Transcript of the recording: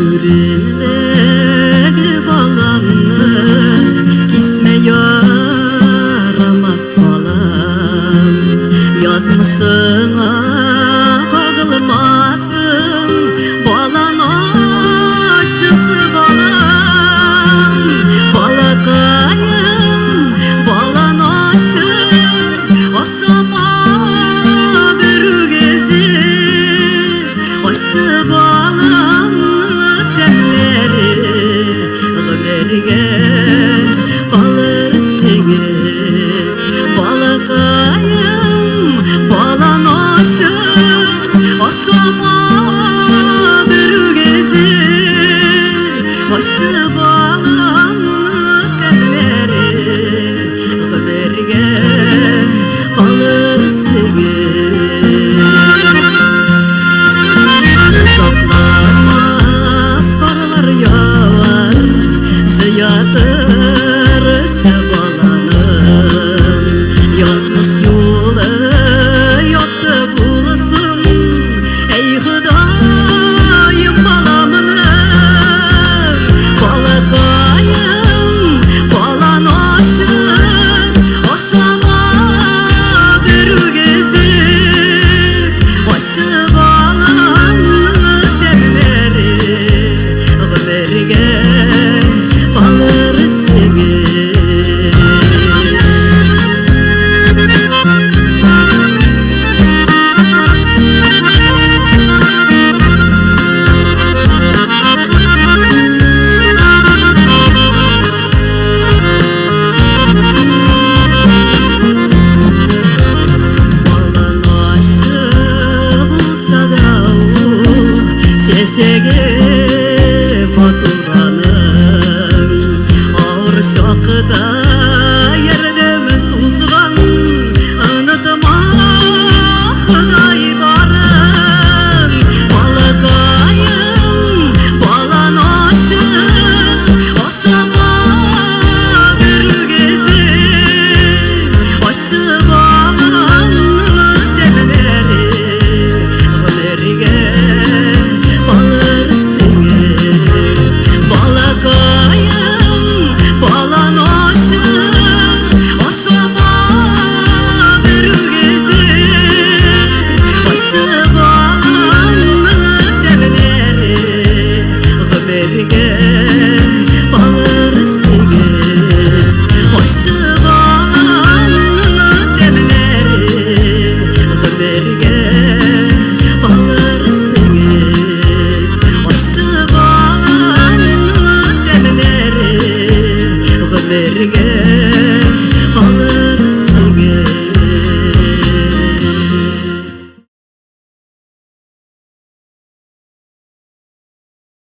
Түрендәге баланны кисмә, ярамас балам. Язмышыңа кагылмасын, балан ачысы, балам. Балакаем, балан ачы, ашама берүгезе. Ачы баланның тәмнәре гомергә калыр сеңеп. Балакаем, балан ашы, ашама берүгезе. Ачы баланның тәмнәре гомергә калыр сеңеп. Озакламас карлар явар, җыя тырышы баланың. Язмыш юлы якты булсын, әй Ходаем, баламның. Балакаем, балан ашы, ашама берүгезе. Ачы баланның тәмнәре гомергә калыр сеңеп. Балан ашы булса да ул, чәчәге матур аның. Авыр чакта ярдәм сузган, онытма Ходай барын. Балакаем, балан ашы, ашама берүгезе. Ачы баланның тәмнәре гомергә калыр сеңеп. Балакаем, балан ашы, ашама берүгезе. Ачы баланның тәмнәре гомергә калыр сеңеп. Ачы баланның тәмнәре гомергә калыр сеңеп. Ачы баланның тәмнәре гомергә